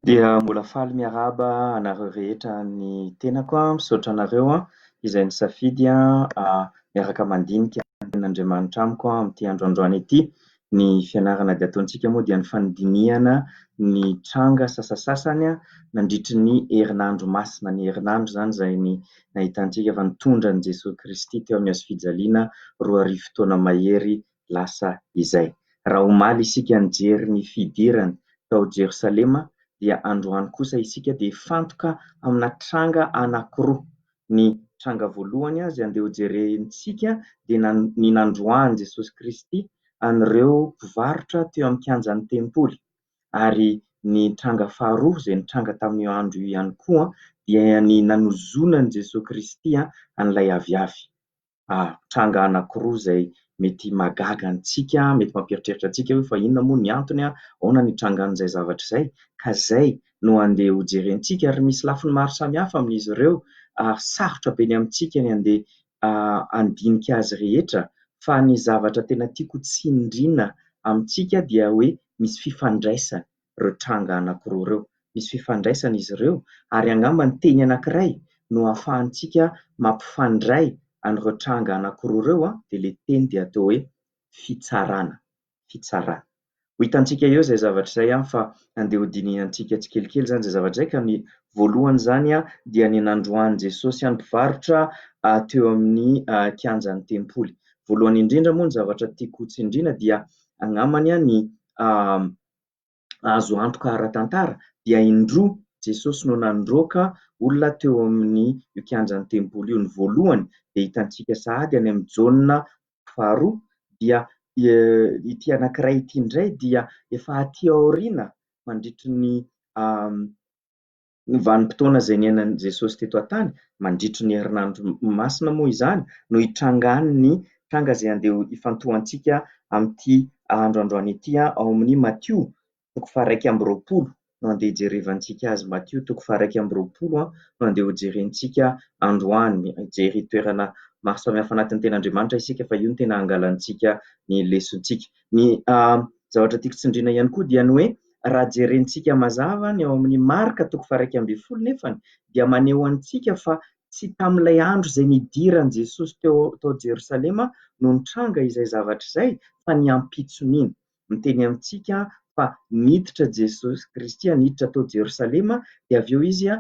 Dia mbola faly miarahaba anareo rehetra ny tenako, misaotra anareo izay nisafidy miaraka mandinika ny tenin'Andriamanitra amiko amin'ity andro androany ity. Ny fianarana dia ataontsika moa dia ny fandinihana ny tranga sasasasany nandritry ny herinandro masina, ny herinandro izany izay ny nahitantsika fa nitondra an'i Jesoa Kristy teo amin'ny hazofijaliana 2000 taona mahery lasa izay. Raha omaly isika nijery ny fidirany tao Jerosalema dia androany kosa isika dia hifantoka amina tranga anankiroa. Ny tranga voalohany izay andeha hojerentsika dia ny nandroahan'i Jesosy Kristy an'ireo mpivarotra teo amin'ny kianjan'ny tempoly. Ary ny tranga faharoa izay nitranga tamin'io andro io ihany koa dia ny nanozonan'i Jesosy Kristy an'ilay aviavy. Tranga anankiroa izay mety mahagaga antsika, mety mampieritreritra antsika hoe fa inona moa ny antony, ahoana no nitrangan'izay zavatra izay? Ka izay no andeha hojerentsika ary misy lafiny maro samihafa amin'izy ireo ary sarotra be ny amintsika ny andeha handinika azy rehetra fa ny zavatra tena tiako tsindriana amintsika dia hoe misy fifandraisany ireo tranga anankiroa ireo. Misy fifandraisana izy ireo ary angamba ny teny anankiray no ahafahantsika mampifandray an'ireo tranga anankiroa ireo dia ilay teny dia atao hoe fitsarana, fitsarana. Ho hitantsika eo izay zavatra izay fa andeha hodinihantsika tsikelikely izany izay zavatra izay ka ny voalohany izany dia ny nandroahan'i Jesosy an'ny mpivarotra teo amin'ny kianjan'ny tempoly. Voalohany indrindra moa ny zavatra tiako hotsindriana dia angambany ny azo antoka ara-tantara dia indroa Jesosy no nandroaka olona teo amin'ny io kianjan'ny tempoly io. Ny voalohany dia hitantsika sahady any amin'ny Jaona faharoa dia ity anankiray ity indray dia efa aty aoriana mandritry ny vanim-potoana izay niainan'i Jesosy teto an-tany, mandritry ny herinandro masina moa izany no hitrangan'ny tranga izay andeha hifantohantsika amin'ity andro androany ity ao amin'ny Matio toko faha-21 no andeha hijerevantsika azy. Matio toko faha-21 no andeha hojerentsika androany. Hijery toerana maro samihafa anatin'ny tenin'Andriamanitra isika fa io no tena hangalantsika ny lesontsika. Ny zavatra tiako tsindriana ihany koa dia ny hoe raha jerentsika mazava ny ao amin'ny Marka toko faha-11 nefany dia maneho antsika fa tsy tamin'ilay andro izay nidiran'i Jesosy teo tao Jerosalema no nitranga izay zavatra izay fa ny ampitson'iny. Miteny amintsika fa niditra Jesosy Kristy, niditra tao Jerosalema dia avy eo izy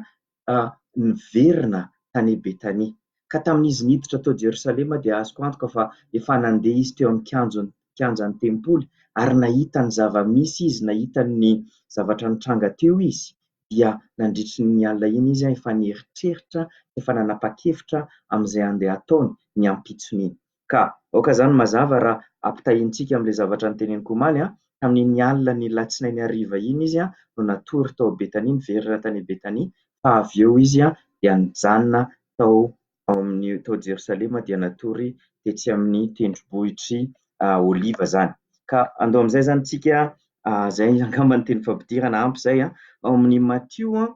niverina tany Betania. Ka tamin'izy niditra tao Jerosalema dia azoko antoka fa efa nandeha izy teo amin'ny kianjon'ny kianjan'ny tempoly ary nahita ny zava-misy izy, nahita ny zavatra nitranga teo izy. Dia nandritry ny alina iny izy efa nieritreritra, efa nanapa-kevitra amin'izay andeha hataony ny ampitson'iny. Ka aoka izany mazava raha ampitahiantsika amin'ilay zavatra noteneniko omaly an, tamin'iny alina ny alatsinainy hariva iny izy no natory tao Betania, niverina tany Betania, fa avy eo izy dia nijanona tao amin'ny tao Jerosalema dia natory tetsy amin'ny tendrombohitr'i Oliva izany. Ka andao amin'izay izany tsika, izay angamba ny teny fampidirana ampy izay an, ao amin'ny Matio an,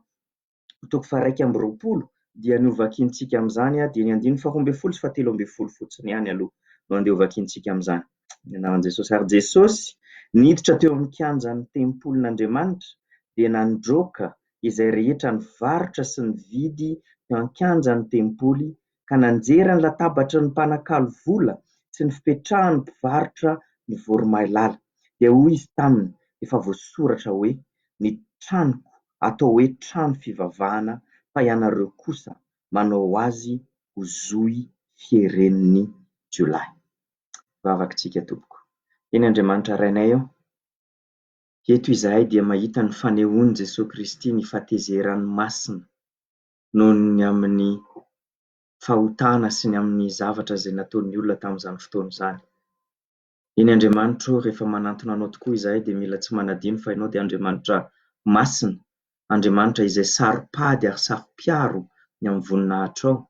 toko faha-21 dia ny hovakintsika amin'izany dia ny andininy faha-12 sy faha-13 fotsiny ihany aloha no andeha hovakintsika amin'izany. Ny anaran'i Jesosy. Ary Jesosy niditra teo amin'ny kianjan'ny tempolin'Andriamanitra dia nandroaka izay rehetra nivarotra sy nividy teo an-kianjan'ny tempoly ka nanjera ny latabatry ny mpanakalo vola sy ny fipetrahan'ny mpivarotra ny voromailala. Dia hoy izy taminy, Efa voasoratra hoe, Ny tranoko atao hoe trano fivavahana fa ianareo kosa manao azy ho zohy fieren'ny jiolahy. Vavaka isika tompoko. Eny Andriamanitra Rainay ô, eto izahay dia mahita ny fanehoan'i Jesoa Kristy ny fahatezerany masina noho ny amin'ny fahotana sy ny amin'ny zavatra izay nataon'ny olona tamin'izany fotoana izany. Eny Andriamanitro ô, rehefa manantona Anao tokoa izahay dia mila tsy manadino fa Ianao dia Andriamanitra masina, Andriamanitra izay saro-pady ary saro-piaro ny amin'ny voninahitrao.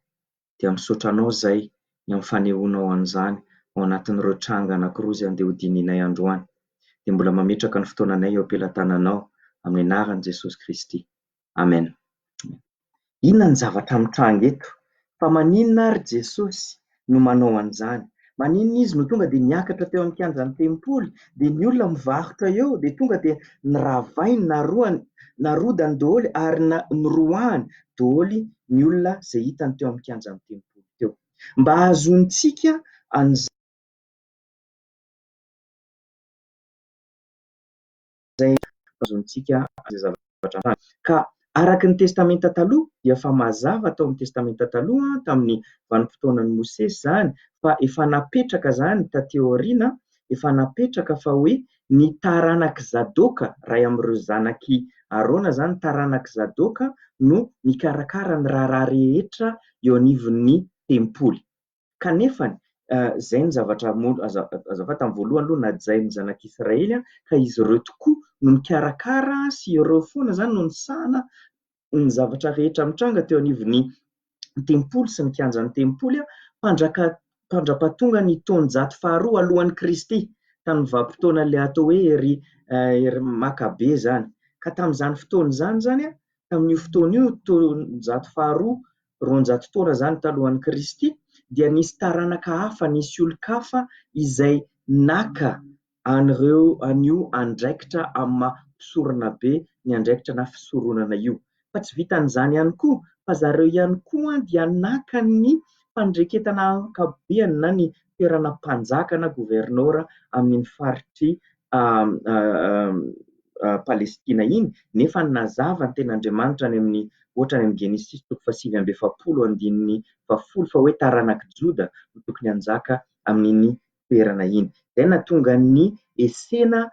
Dia misaotra Anao izay ny amin'ny fanehoanao an'izany ao anatin'ireo tranga anankiroa izay andeha hodinihinay androany. Dia mbola mametraka ny fotoananay eo am-pelatananao amin'ny anaran'i Jesosy Kristy. Amen. Inona ny zavatra mitranga eto? Fa maninona ary Jesosy no manao an'izany? Maninona izy no tonga dia niakatra teo amin'ny kianjan'ny tempoly, dia ny olona mivarotra eo dia tonga dia noravainy, naroany, narodany daholo ary noroahany daholo ny olona izay hitany teo amin'ny kianjan'ny tempoly teo. Mba hahazoantsika an'izay hahazoantsika an'izay zavatra mitranga. Ka araka ny Testamenta Taloha dia efa mazava tao amin'ny Testamenta Taloha tamin'ny vanim-potoanan'i Mosesy izany fa efa napetraka izany taty aoriana, efa napetraka fa hoe ny taranak'i Zadoka, iray amin'ireo zanak'i Arona izany, taranak'i Zadoka no mikarakara ny raharaha rehetra eo anivon'ny tempoly. Kanefa izay ny zavatra azafady tamin'ny voalohany aloha najain'ny zanak'Israely ka izy ireo tokoa no nikarakara sy ireo foana izany no nisahana ny zavatra rehetra mitranga teo anivon'ny tempoly sy ny kianjan'ny tempoly mandrapahatonga ny taonjato faharoa alohan'i Kristy, tamin'ny vanim-potoanan'ilay atao hoe hery hery Makabe izany. Ka tamin'izany fotoana izany izany, tamin'io fotoana io, taonjato faharoa, 200 taona izany talohan'i Kristy, dia nisy taranaka hafa, nisy olon-kafa izay naka an'ireo an'io andraikitra amin'ny maha mpisoronabe ny andraikitra na fisoronana io. Fa tsy vitan'izany ihany koa fa zareo ihany koa dia naka ny fandreketana ankapobeany na ny toerana mpanjaka na governora amin'iny faritr'i Palestina iny, nefa nazava ny tenin'Andriamanitra any amin'ny ohatra any amin'ny Genesisy toko fahasivy amby 40 andininy fahafolo fa hoe taranak'i Joda no tokony hanjaka amin'iny toerana iny. Izay nahatonga ny Esena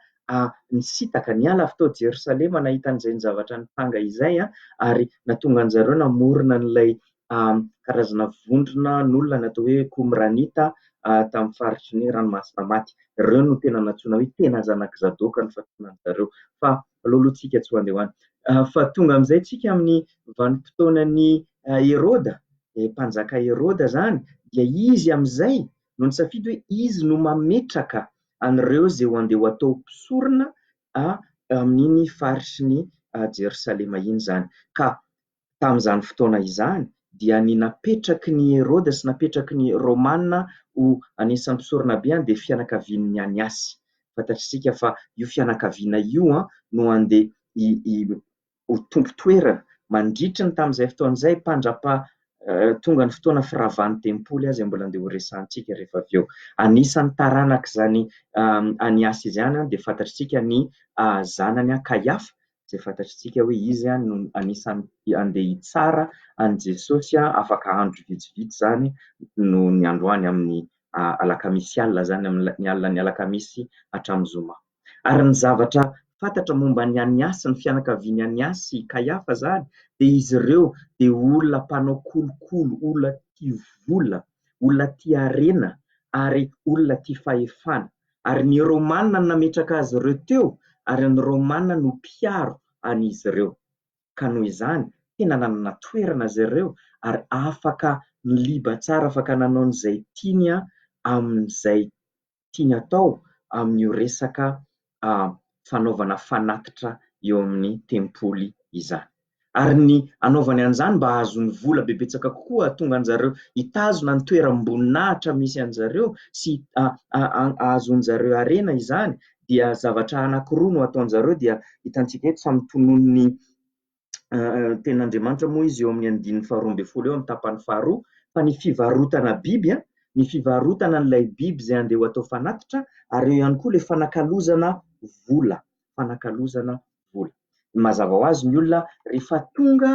nisintaka, niala avy tao Jerosalema nahita an'izay zavatra nitranga izay ary nahatonga an-jareo namorona an'ilay karazana vondrona n'olona natao hoe Komranita tamin'ny faritry ny Ranomasina Maty. Ireo no tena nantsoina hoe tena zanak'i Zadoka ny fantsoana an-jareo. Fa aleo aloha tsika tsy ho andeha ho any. Fa tonga amin'izay tsika amin'ny vanim-potoanan'i Heroda, mpanjaka Heroda izany, dia izy amin'izay no nisafidy hoe izy no mametraka an'ireo izay ho andeha ho atao mpisorona amin'iny faritry ny Jerosalema iny izany. Ka tamin'izany fotoana izany dia ny napetraky ny Heroda sy napetraky ny Romana ho anisan'ny mpisoronabe dia fianakavian'ny Aniasy. Fantatr'isika fa io fianakaviana io no andeha ho tompon-toerana mandritry ny tamin'izay fotoana izay mpandrapa tonga ny fotoana firavan'ny tempoly aza mbola andeha ho resahantsika rehefa avy eo. Anisan'ny taranak'izany Aniasy izany dia fantatr'isika ny zanany Kaiafa izay fantatr'isika hoe izy no anisan'ny andeha hitsara an'i Jesosy afaka andro vitsivitsy izany no ny androany amin'ny alakamisy alina izany, amin'ny alin'ny alakamisy hatramin'ny zoma. Ary ny zavatra fantatra momba an'i Aniasy, ny fianakavian'i Aniasy sy i Kaiafa izany, dia izy ireo dia olona mpanao kolikoly, olona tia vola, olona tia harena ary olona tia fahefana. Ary ny Romana no nametraka azy ireo teo ary ny Romana no mpiaro an'izy ireo. Ka noho izany, tena nanana toerana izy ireo ary afaka niliba tsara, afaka nanao an'izay tiany amin'izay tiany atao amin'io resaka fanaovana fanatitra eo amin'ny tempoly izany. Ary ny anaovany an'izany mba hahazoany vola bebetsaka kokoa hahatonga an'zareo hitazona ny toeram-boninahitra misy an'zareo sy hahazoan-jareo harena izany dia zavatra anankiroa no ataon-jareo dia hitantsika eto samy tononiny tenin'Andriamanitra moa izy eo amin'ny andininy faharoa ambin'ny folo eo amin'ny tapany faharoa fa ny fivarotana biby, ny fivarotana an'ilay biby izay andeha ho atao fanatitra ary eo ihany koa ilay fanakalozana vola, fanakalozana vola. Mazava ho azy ny olona rehefa tonga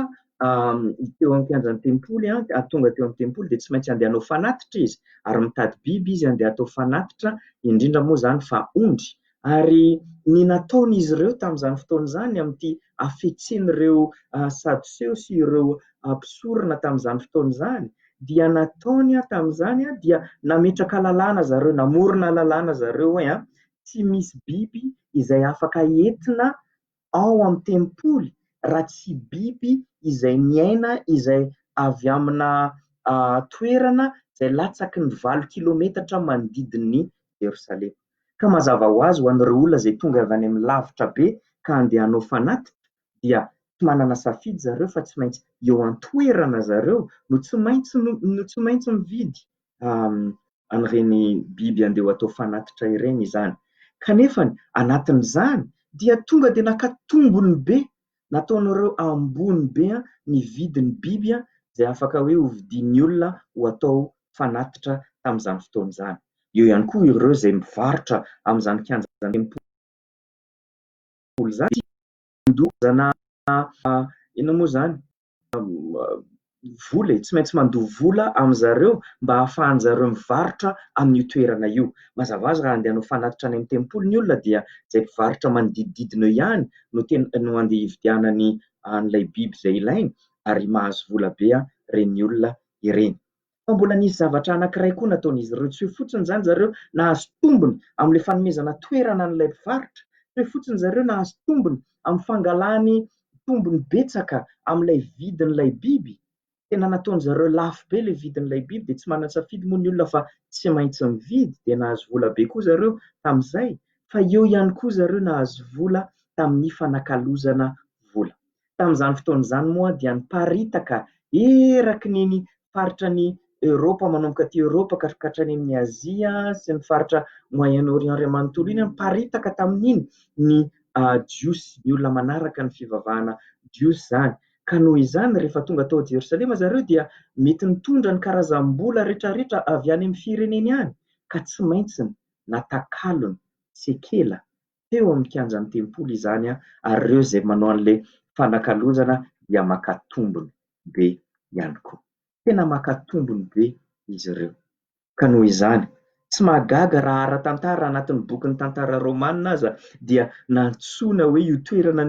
teo amin'ny kianjan'ny tempoly, tonga teo amin'ny tempoly dia tsy maintsy andeha hanao fanatitra izy ary mitady biby izy andeha hatao fanatitra, indrindra moa izany fa ondry. Ary ny nataon'izy ireo tamin'izany fotoana izany amin'ity hafetsen'ireo Sadoseo sy ireo mpisorona tamin'izany fotoana izany dia nataony tamin'izany dia nametraka lalàna zareo, namorona lalàna zareo hoe tsy misy biby izay afaka entina ao amin'ny tempoly raha tsy biby izay niaina izay avy amina toerana izay latsaky ny 8 kilometatra manodidin'ny Jerosalema. Ka mazava ho azy ho an'ireo olona izay tonga avy any amin'ny lavitra be ka handeha hanao fanatitra dia tsy manana safidy zareo fa tsy maintsy eo an-toerana zareo no tsy maintsy no tsy maintsy mividy. an'ireny biby andeha ho atao fanatitra ireny izany. Kanefa anatin'izany dia tonga dia naka tombony be, nataon'ireo ambony be ny vidin'ny biby izay afaka hoe hovidian'ny olona ho atao fanatitra tamin'izany fotoana izany. Eo ihany koa ireo izay mivarotra amin'izany kianjan'ny tempoly izany, mandoa inona moa izany? vola e, tsy maintsy mandoa vola amin-dry zareo mba hahafahan-dry zareo mivarotra amin'io toerana io. Mazava ho azy raha handeha hanao fanatitra any amin'ny tempoly ny olona dia izay mpivarotra manodidididina eo ihany no tena no handeha hividianany an'ilay biby izay ilainy ary mahazo vola be ireny olona ireny. Fa mbola nisy zavatra anankiray koa nataon'izy ireo, tsy hoe fotsiny izany zareo nahazo tombony amin'ilay fanomezana toerana an'ilay mpivarotra, tsy hoe fotsiny zareo nahazo tombony amin'ny fangalany tombony betsaka amin'ilay vidin'ilay biby, tena nataon-dry zareo lafo be ilay vidin'ilay biby dia tsy manan-tsafidy moa ny olona fa tsy maintsy mividy dia nahazo vola be koa zareo tamin'izay, fa eo ihany koa zareo nahazo vola tamin'ny fanakalozana vola. Tamin'izany fotoana izany moa dia niparitaka eraky ny ny faritra ny Eoropa, manomboka aty Eoropa ka hatrany amin'ny Azia sy ny faritra Moyen Orient iray manontolo iny, niparitaka tamin'iny ny Jiosy, ny olona manaraka ny fivavahana Jiosy izany. Ka noho izany rehefa tonga tao Jerosalema zareo dia mety nitondra ny karazam-bola rehetrarehetra avy any amin'ny fireneny any, ka tsy maintsy natakalony sekela teo amin'ny kianjan'ny tempoly izany ary ireo izay manao an'ilay fanakalozana dia maka tombony be ihany koa. Tena maka tombony be izy ireo. Ka noho izany, tsy mahagaga raha ara-tantara anatin'ny bokin'ny tantara romana aza dia nantsoina hoe io toerana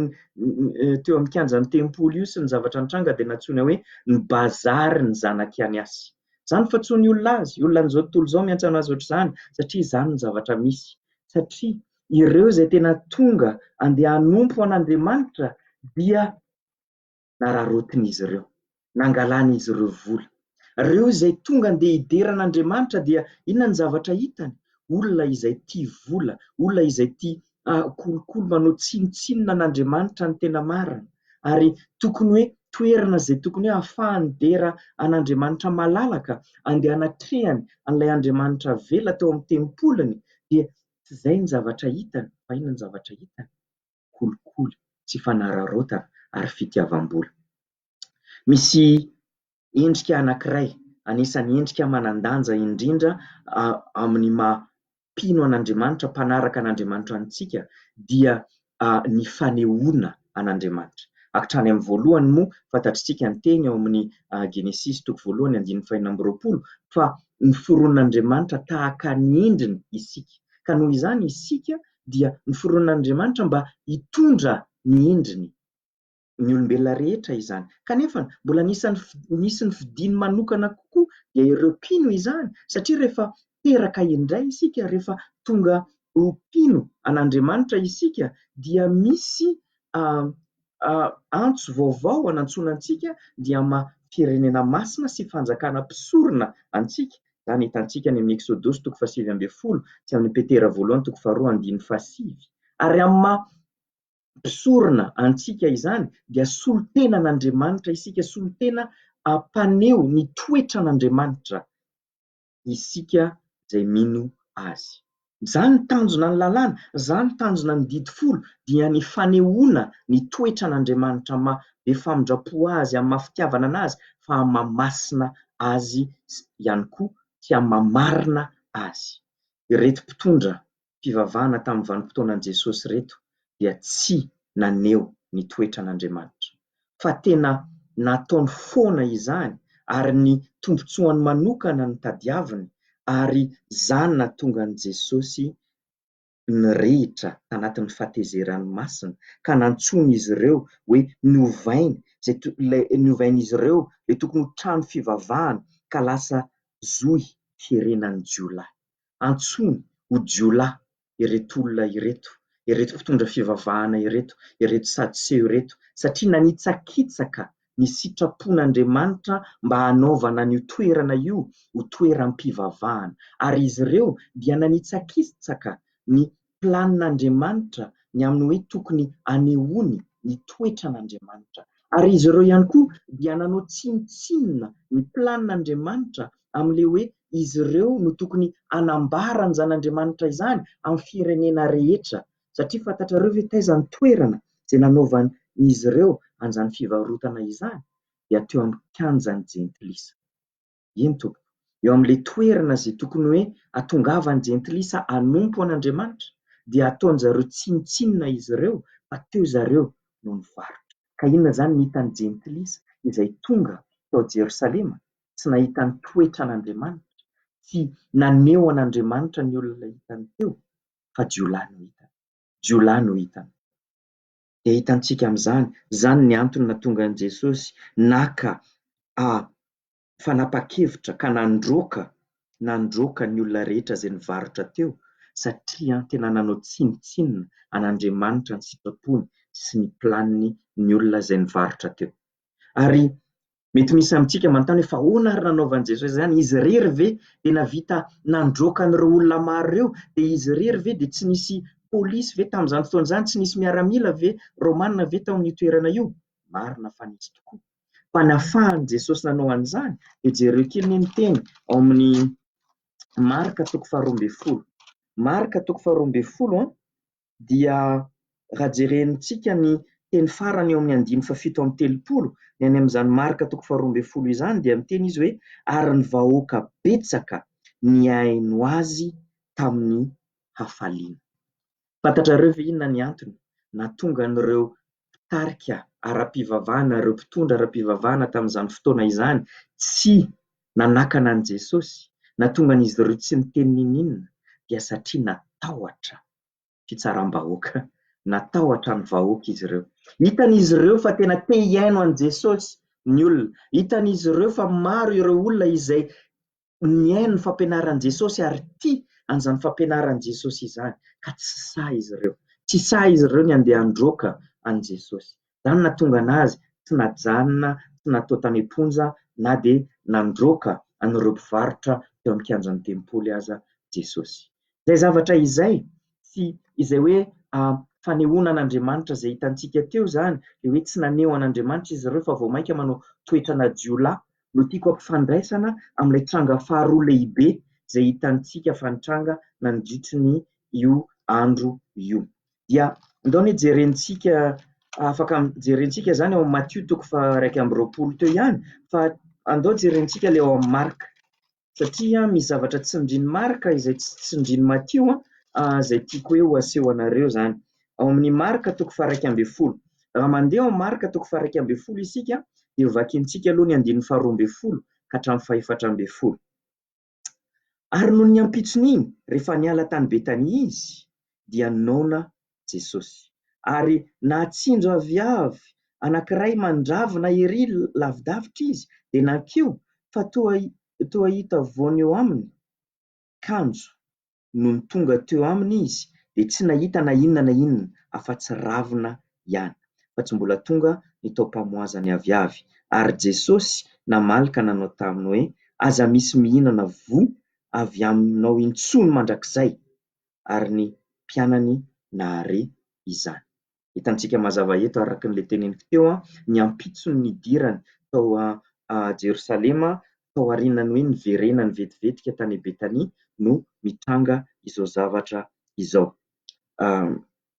teo amin'ny kianjan'ny tempoly io sy ny zavatra nitranga dia nantsoina hoe ny bazarin'ny zanak'i Aniasy. Izany fa tsy ho ny olona azy, olona an'izao tontolo izao miantso an'azy ohatr'izany satria izany ny zavatra misy. Satria ireo izay tena tonga andeha hanompo an'Andriamanitra dia nararaotin'izy ireo, nangalan'izy ireo vola. Ireo izay tonga andeha hidera an'Andriamanitra dia inona ny zavatra hitany? Olona izay tia vola, olona izay tia kolikoly, manao tsinontsinona an'Andriamanitra ny tena marina. Ary tokony hoe toerana izay tokony hoe hahafahany midera an'Andriamanitra malalaka, andeha hanatrehany an'ilay Andriamanitra velona tao amin'ny tempoliny dia tsy izay ny zavatra hitany fa inona ny zavatra hitany? Kolikoly sy fanararaotana ary fitiavam-bola. Misy endrika anankiray, anisan'ny endrika manan-danja indrindra amin'ny maha mpino an'Andriamanitra, mpanaraka an'Andriamanitra antsika dia ny fanehoana an'Andriamanitra. Hatrany amin'ny voalohany moa, fantatr'isika ny teny ao amin'ny Genesisy toko voalohany andininy fahenina amby roapolo fa noforonin'Andriamanitra tahaka ny endriny isika. Ka noho izany isika dia noforonin'Andriamanitra mba hitondra ny endriny. ny olombelona rehetra izany. Kanefa mbola anisan'ny nisy ny fidiny manokana kokoa dia ireo mpino izany satria rehefa teraka indray isika, rehefa tonga ho mpino an'Andriamanitra isika dia misy antso vaovao anantsoana antsika dia maha firenena masina sy fanjakana mpisorona antsika. Izany hitantsika any amin'ny Eksodosy toko fahasivy ambin'ny folo sy amin'ny Petera voalohany toko faharoa andininy fahasivy. Ary amin'ny maha mpisorona antsika izany dia solontenan'Andriamanitra isika, solontena mpaneho ny toetran'Andriamanitra isika izay mino Azy. Izany ny tanjona ny lalàna, izany ny tanjona ny didy folo dia ny fanehoana ny toetran'Andriamanitra maha be famindram-po Azy, amin'ny maha fitiavana an'Azy fa amin'ny maha masina Azy ihany koa sy amin'ny maha marina Azy. Ireto mpitondra fivavahana tamin'ny vanim-potoanan'i Jesosy ireto dia tsy naneho ny toetran'Andriamanitra, fa tena nataony foana izany ary ny tombontsoany manokana no tadiaviny, ary izany nahatonga an'i Jesosy nirehitra tanatin'ny fahatezerany masina ka nantsoin'izy ireo hoe novainy izay ilay novain'izy ireo ilay tokony ho trano fivavahana ka lasa zohy fierenan'ny jiolahy. Antsoiny ho jiolahy ireto olona ireto, ireto mpitondra fivavahana ireto, ireto sadoseo ireto, satria nanitsakitsaka ny sitrapon'Andriamanitra mba hanaovana an'io toerana io ho toeram-pivavahana. Ary izy ireo dia nanitsakitsaka ny planin'Andriamanitra ny amin'ny hoe tokony hanehoany ny toetran'Andriamanitra. Ary izy ireo ihany koa dia nanao tsinontsinona ny planin'Andriamanitra amin'ilay hoe. izy ireo no tokony hanambara an'izany Andriamanitra izany amin'ny firenena rehetra. Satria fantatrareo ve taiza ny toerana izay nanaovan'izy ireo an'izany fivarotana izany? Dia teo amin'ny kianjan'ny jentilisa. Eny tompoko, eo amin'ilay toerana izay tokony hoe hatongavan'ny jentilisa hanompo an'Andriamanitra dia ataon-jareo tsinontsinona izy ireo fa teo zareo no nivarotra. Ka inona izany ny hitan'ny jentilisa izay tonga tao Jerosalema? Tsy nahita ny toetran'Andriamanitra, tsy naneho an'Andriamanitra ny olona hitany teo fa jiolahy no hitany. Jiolahy no hitany. Dia hitantsika amin'izany, izany ny antony nahatonga an'i Jesosy naka fanapa-kevitra ka nandroaka nandroaka ny olona rehetra izay nivarotra teo satria tena nanao tsinontsinona an'Andriamanitra ny sitrapony sy ny planiny ny olona izay nivarotra teo. Ary mety misy amintsika manontany hoe fa ahoana ary nanaovan'i Jesosy izany? Izy irery ve dia nahavita nandroaka an'ireo olona maro ireo? Dia izy irery ve dia tsy nisy polisy ve tamin'izany fotoana izany? Tsy nisy miaramila ve romana ve tao amin'io toerana io? Marina fa nisy tokoa. Fa ny ahafahan'i Jesosy nanao an'izany dia jereo kely anie ny teny ao amin'ny Marka toko faharoa ambin'ny folo. Marka toko faharoa ambin'ny folo dia raha jerentsika ny teny farany eo amin'ny andininy fahafito amby telopolo, ny any amin'izany Marka toko faharoa ambin'ny folo izany dia miteny izy hoe ary ny vahoaka betsaka nihaino azy tamin'ny hafaliana. Fantatrareo ve inona ny antony nahatonga an'ireo mpitarika ara-pivavahana, ireo mpitondra ara-pivavahana tamin'izany fotoana izany tsy nanakana an'i Jesosy, nahatonga an'izy ireo tsy niteny n'inon'inona? Dia satria natahotra fitsaram-bahoaka, natahotra ny vahoaka izy ireo. Hitan'izy ireo fa tena te hihaino an'i Jesosy ny olona. Hitan'izy ireo fa maro ireo olona izay nihaino ny fampianaran'i Jesosy ary tia an'izany fampianaran'i Jesosy izany, ka tsy sahy izy ireo. Tsy sahy izy ireo ny handeha handroaka an'i Jesosy. Izany no nahatonga an'azy tsy najanona, tsy natao tany am-ponja na dia nandroaka an'ireo mpivarotra teo amin'ny kianjan'ny tempoly aza Jesosy. Izay zavatra izay sy izay hoe fanehoana an'Andriamanitra izay hitantsika teo izany, ilay hoe tsy naneho an'Andriamanitra izy ireo fa vao mainka manao toetrana jiolahy no tiako ampifandraisana amin'ilay tranga faharoa lehibe izay hitantsika fa nitranga nandritry ny io andro io. Dia ndao anie jerentsika, afaka jerentsika izany ao amin'ny Matio toko faha-21 teo ihany, fa andao jerentsika ilay ao amin'ny Marka. Satria misy zavatra tsindrin'i Marka izay tsy tsindrin'i Matio izay tiako hoe ho aseho anareo izany. Ao amin'ny Marka toko faha-11. Raha mandeha ao Marka toko faha-11 isika dia ho vakintsika aloha ny andininy faharoa ambin'ny folo ka hatramin'ny fahefatra ambin'ny folo. Ary nony ny ampitson'iny, rehefa niala tany Betania izy, dia noana Jesosy. Ary nahatsinjo aviavy anankiray mandravina ery lavidavitra izy, dia nankeo, fa toa toa hita voany eo aminy, kanjo nony tonga teo aminy izy, dia tsy nahita na inona na inona afa-tsy ravina ihany, fa tsy mbola tonga ny taom-pamoazany aviavy. Ary Jesosy namaly ka nanao taminy hoe, Aza misy mihinana voa avy aminao intsony mandrakizay. Ary ny mpianany nahare izany. Hitantsika mazava eto araka an'ilay teneniko teo, ny ampitson'ny nidirany tao Jerosalema, tao aorianan'ny hoe niverenany vetivetika tany Betania no mitranga izao zavatra izao.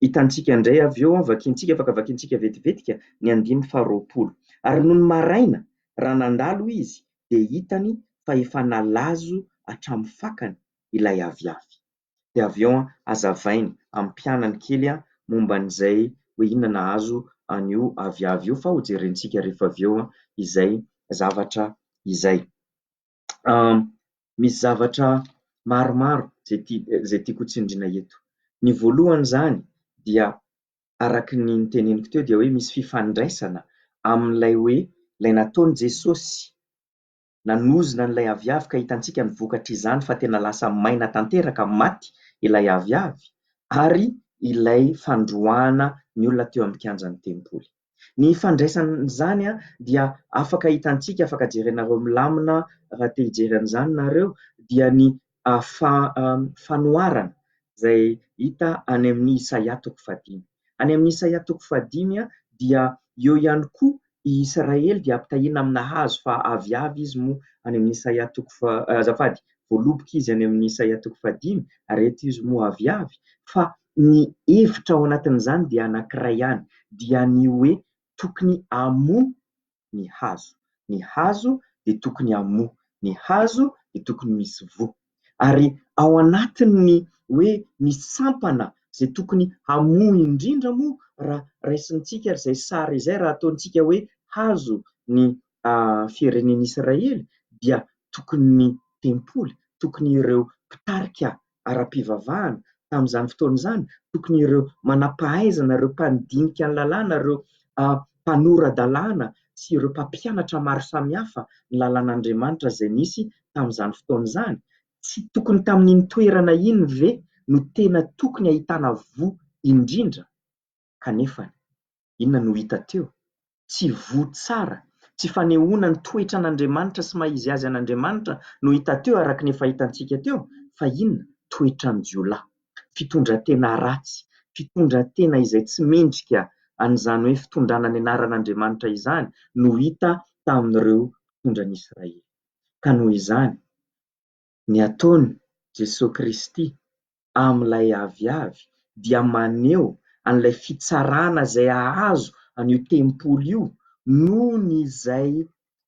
Hitantsika indray avy eo, vakintsika, afaka vakintsika vetivetika ny andininy faharoapolo. Ary nony maraina, raha nandalo izy, dia hitany fa efa nalazo hatramin'ny fakany ilay aviavy. Dia avy eo hazavainy amin'ny mpianany kely momba an'izay hoe inona nahazo an'io aviavy io fa hojerentsika rehefa avy eo izay zavatra izay. Misy zavatra maromaro izay tia izay tiako hotsindriana eto. Ny voalohany izany dia araka ny noteneniko teo dia hoe misy fifandraisana amin'ilay hoe ilay nataon'i Jesosy nanozona an'ilay aviavy ka hitantsika ny vokatr'izany fa tena lasa maina tanteraka, maty ilay aviavy ary ilay fandroahana ny olona teo amin'ny kianjan'ny tempoly. Ny ifandraisan'izany dia afaka hitantsika, afaka jerenareo milamina raha te hijery an'izany nareo, dia ny fanoharana izay hita any amin'ny Isaia toko fahadimy. Any amin'ny Isaia toko fahadimy dia eo ihany koa i Israely dia ampitahiana amina hazo fa aviavy izy moa any amin'ny Isaia toko faha, azafady, voaloboka izy any amin'ny Isaia toko fahadimy ary eto izy moa aviavy, fa ny hevitra ao anatin'izany dia anankiray ihany, dia ny hoe tokony hamoa ny hazo. Ny hazo dia tokony hamoa, ny hazo dia tokony misy voa. Ary ao anatin'ny hoe ny sampana izay tokony hamoa indrindra moa raha raisintsika izay sary izay, raha ataontsika hoe hazo ny firenen'Israely dia tokony ny tempoly, tokony ireo mpitarika ara-pivavahana tamin'izany fotoana izany, tokony ireo manam-pahaizana, ireo mpandinika ny lalàna, ireo mpanora-dalàna sy ireo mpampianatra maro samihafa ny lalàn'Andriamanitra izay nisy tamin'izany fotoana izany. Tsy tokony tamin'iny toerana iny ve no tena tokony ahitana voa indrindra? Kanefa inona no hita teo? Tsy voa tsara, tsy fanehoana ny toetran'Andriamanitra sy maha izy azy an'Andriamanitra no hita teo araka ny efa hitantsika teo fa inona? Toetran-jiolahy, fitondran-tena ratsy, fitondran-tena izay tsy mendrika an'izany hoe fitondrana ny anaran'Andriamanitra izany no hita tamin'ireo mpitondra an'i Israely. Ka noho izany, ny ataon'i Jesoa Kristy amin'ilay aviavy dia maneho an'ilay fitsarana izay hahazo an'io tempoly io noho ny izay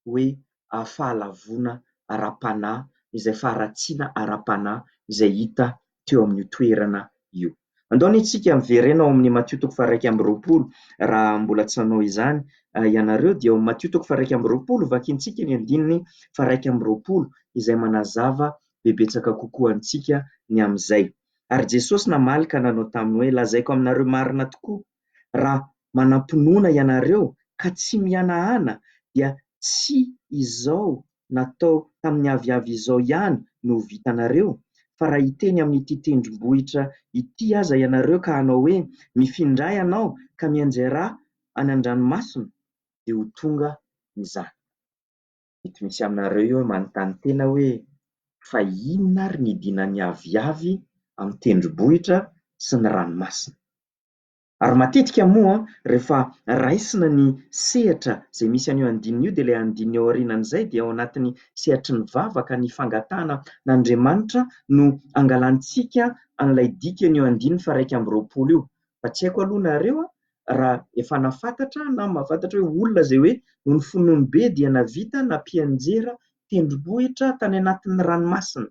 hoe fahalavoana ara-panahy, izay faharatsiana ara-panahy izay hita teo amin'io toerana io. Andao anie isika miverena ao amin'ny Matio toko faha-21, raha mbola tsy nanao izany ianareo dia ao amin'ny Matio toko faha-21, vakintsika ny andininy faha-21 izay manazava bebetsaka kokoa antsika ny amin'izay. Ary Jesosy namaly ka nanao taminy hoe, Lazaiko aminareo marina tokoa, raha manam-pinoana ianareo ka tsy mihanahana, dia tsy izao natao tamin'ny aviavy izao ihany no ho vitanareo, fa raha hiteny amin'ity tendrombohitra ity aza ianareo ka hanao hoe, Mifindrà ianao ka mianjerà any an-dranomasina, dia ho tonga izany. Mety misy aminareo eo manontany tena hoe fa inona ary ny idinan'ny aviavy amin'ny tendrombohitra sy ny ranomasina? Ary matetika moa rehefa raisina ny sehatra izay misy an'io andininy io dia ilay andininy ao aorianan'izay dia ao anatin'ny sehatry ny vavaka, ny fangatahana an'Andriamanitra no angalantsika an'ilay dikan'io andininy faha-21 io. Fa tsy haiko aloha nareo raha efa nahafantatra na mahafantatra hoe olona izay hoe noho ny finoany be dia navita nampianjera tendrombohitra tany anatin'ny ranomasina.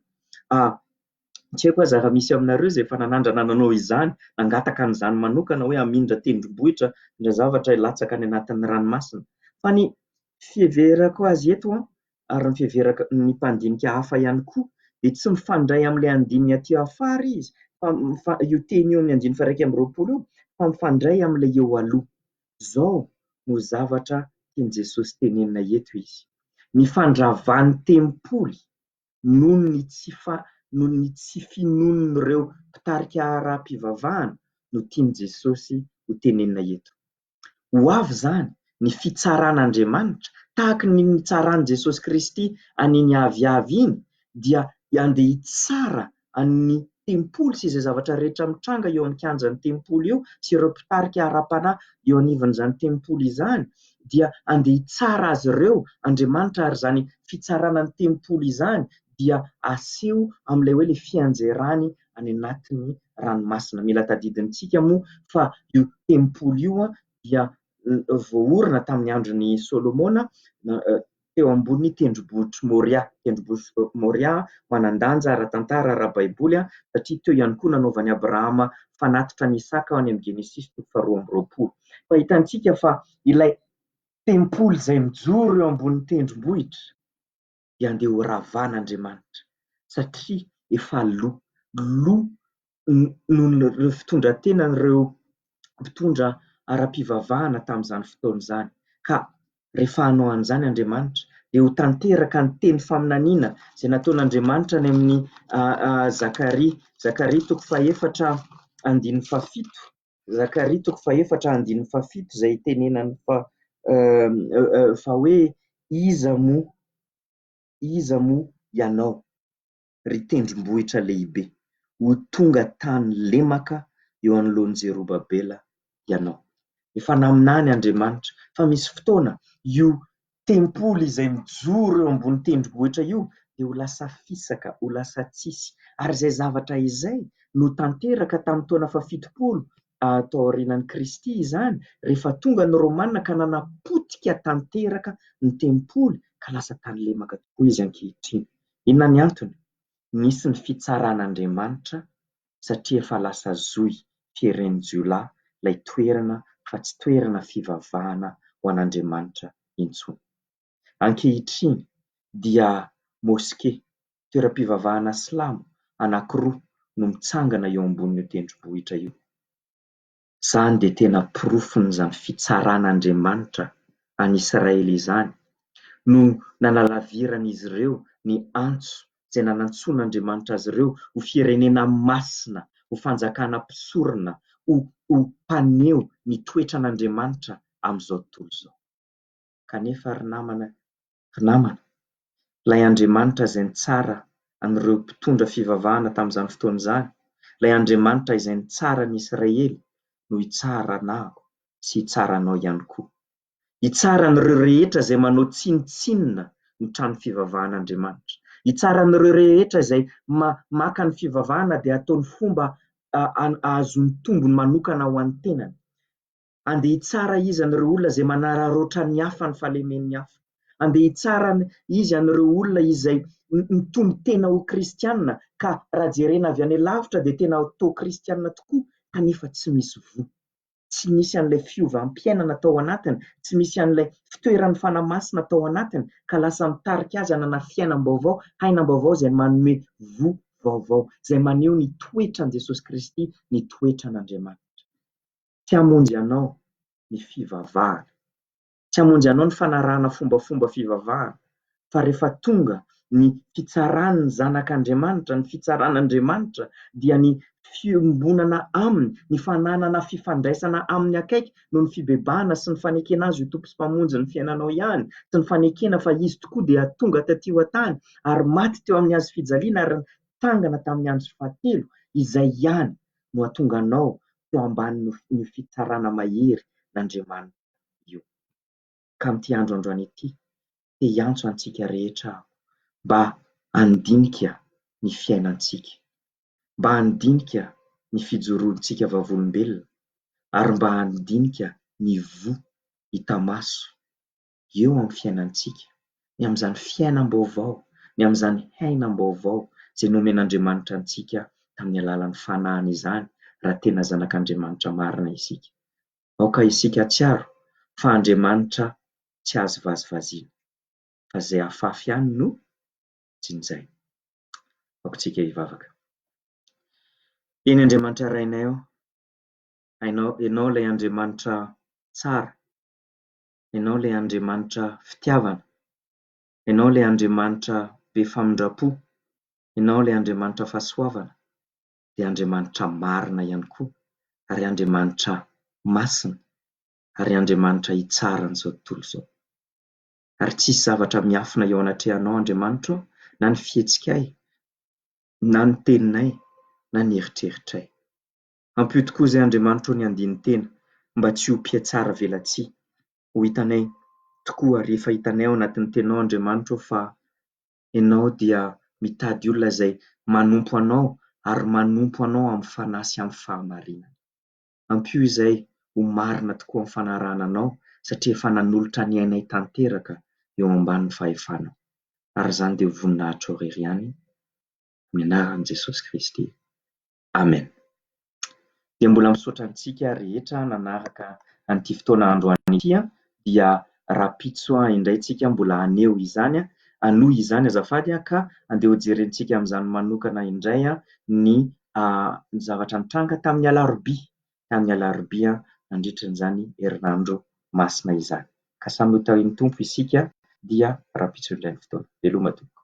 Tsy haiko aza raha misy aminareo izay efa nanandrana nanao izany, nangataka an'izany manokana hoe hamindra tendrombohitra na zavatra hilatsaka any anatin'ny ranomasina. Fa ny fiheverako azy eto ary ny fiheverako ny mpandinika hafa ihany koa dia tsy mifandray amin'ilay andininy aty afara izy fa io teny io amin'ny andininy faha-21 io fa mifandray amin'ilay eo aloha. Izao no zavatra tian'i Jesosy tenenina eto izy. Ny fandravan'ny tempoly noho ny tsy noho ny tsy finoan'ireo mpitarika ara-pivavahana no tian'i Jesosy ho tenenina eto. Ho avy izany ny fitsaran'Andriamanitra, tahaka ny nitsaran'i Jesosy Kristy an'iny aviavy iny, dia handeha hitsara an'ny tempoly sy izay zavatra rehetra mitranga eo amin'ny kianjan'ny tempoly eo sy ireo mpitarika ara-panahy eo anivon'izany tempoly izany, dia handeha hitsara azy ireo Andriamanitra ary izany fitsarana ny tempoly izany dia aseho amin'ilay hoe ilay fianjerany any anatin'ny ranomasina. Mila tadidintsika moa fa io tempoly io dia voaorina tamin'ny andron'i Solomona teo ambonin'ny tendrombohitr'i Moria. Tendrombohitr'i Moria manan-danja ara-tantara ara-baiboly satria teo ihany koa nanaovan'i Abrahama fanatitra an'i Isaka any amin'ny Genesisy toko faharoa amby roapolo. Fa hitantsika fa ilay tempoly izay mijoro eo ambonin'ny tendrombohitra dia andeha ho ravan'Andriamanitra satria efa lo, lo noho ireo fitondran-tenan'ireo mpitondra ara-pivavahana tamin'izany fotoana izany. Ka rehefa hanao an'izany Andriamanitra dia ho tanteraka ny teny faminaniana izay nataon'Andriamanitra any amin'ny Zakaria, Zakaria toko fahefatra andininy fahafito, Zakaria toko fahefatra andininy fahafito izay itenenany fa fa hoe iza moa, iza moa ianao ry tendrombohitra lehibe, ho tonga tany lemaka eo anoloan'i Zerobabela ianao. Efa naminany Andriamanitra fa misy fotoana io tempoly izay mijoro eo ambony tendrombohitra io dia ho lasa fisaka, ho lasa tsisy. Ary izay zavatra izay no tanteraka tamin'ny taona fahafitopolo taorianan'i Kristy izany, rehefa tonga ny Romana ka nanapotika tanteraka ny tempoly ka lasa tany lemaka tokoa izy ankehitriny. Inona ny antony? Nisy ny fitsaran'Andriamanitra satria efa lasa zohy fieren'ny jiolahy ilay toerana fa tsy toerana fivavahana ho an'Andriamanitra intsony. Ankehitriny dia moske, toeram-pivavahana silamo anankiroa no mitsangana eo ambonin'io tendrombohitra io. Izany dia tena porofon'izany fitsaran'Andriamanitra an'Israely izany no nanalaviran'izy ireo ny antso izay nanantsoan'Andriamanitra azy ireo ho firenena masina, ho fanjakana mpisorona, ho ho mpaneho ny toetran'Andriamanitra amin'izao tontolo izao. Kanefa ry namana, ry namana, ilay Andriamanitra izay nitsara an'ireo mpitondra fivavahana tamin'izany fotoana izany, ilay Andriamanitra izay nitsara ny Israely no hitsara anao sy hitsara anao ihany koa. Hitsara an'ireo rehetra izay manao tsinontsinona ny trano fivavahan'Andriamanitra. Hitsara an'ireo rehetra izay maka ny fivavahana dia ataony fomba ahazoany tombony manokana ho an'ny tenany. Andeha hitsara izy an'ireo olona izay manararaotra ny hafa ny fahalemen'ny hafa. Andeha hitsara izy an'ireo olona izay mitombo tena ho kristiana ka raha jerena avy any lavitra dia tena toa kristiana tokoa kanefa tsy misy voa. Tsy nisy an'ilay fiovam-piainana tao anatiny, tsy misy an'ilay fitoeran'ny Fanahy Masina tao anatiny ka lasa mitarika azy hanana fiainam-baovao, ainam-baovao izay manome voa vaovao, izay maneho ny toetran'i Jesosy Kristy, ny toetran'Andriamanitra. Tsy hamonjy anao ny fivavahana. Tsy hamonjy anao ny fanarahana fombafomba fivavahana. Fa rehefa tonga ny fitsaran'ny Zanak'Andriamanitra, ny fitsaran'Andriamanitra dia ny fiombonana Aminy, ny fananana fifandraisana Aminy akaiky noho ny fibebahana sy ny fanekena Azy ho Tompo sy Mpamonjy ny fiainanao ihany, sy ny fanekena fa Izy tokoa dia tonga taty an-tany ary maty teo amin'ny hazo fijaliana ary nitsangana tamin'ny andro fahatelo, izay ihany no hahatonga anao teo ambanin'io fitsarana mahery n'Andriamanitra io. Ka amin'ity andro androany ity, te hiantso antsika rehetra aho mba handinika ny fiainantsika, mba handinika ny fijoroantsika vavolombelona, ary mba handinika ny voa hita maso eo amin'ny fiainantsika, ny amin'izany fiainam-baovao, ny amin'izany ainam-baovao izay nomen'Andriamanitra antsika tamin'ny alalan'ny Fanahiny izany, raha tena zanak'Andriamanitra marina isika. Aoka isika hahatsiaro fa Andriamanitra tsy azo vazivaziana, fa izay afafy ihany no jinjaina. Aoka isika hivavaka. Eny Andriamanitra Rainay ô, hainao, Ianao ilay Andriamanitra tsara, Ianao ilay Andriamanitra fitiavana, Ianao ilay Andriamanitra be famindram-po, Ianao ilay Andriamanitra fahasoavana, dia Andriamanitra marina ihany koa, ary Andriamanitra masina, ary Andriamanitra hitsara an'izao tontolo izao. Ary tsy hisy zavatra miafina eo anatrehanao Andriamanitra ô, na ny fihetsikay, na ny teninay, na ny eritreritray. Ampio tokoa izay Andriamanitra ô ny handini-tena mba tsy ho mpihatsara velatsihy. Ho hitanay tokoa ary efa hitanay ao anatin'ny teninao Andriamanitra ô fa Ianao dia mitady olona izay manompo Anao ary manompo Anao amin'ny fanahy sy amin'ny fahamarinana. Ampio izay ho marina tokoa amin'ny fanarahana Anao satria efa nanolotra ny ainay tanteraka eo ambanin'ny fahefanao. Ary izany dia ho voninahitrao irery ihany. Amin'ny anaran'i Jesosy Kristy. Amen. Dia mbola misaotra antsika rehetra nanaraka an'ity fotoana androany ity dia rahampitso indray tsika mbola haneho izany, hanohy izany azafady ka andeha hojerentsika amin'izany manokana indray ny zavatra nitranga tamin'ny alarobia, tamin'ny alarobia nandritra an'izany herinandro masina izany. Ka samy ho tahin'ny Tompo isika dia rahampitso indray ny fotoana. Veloma tompoko.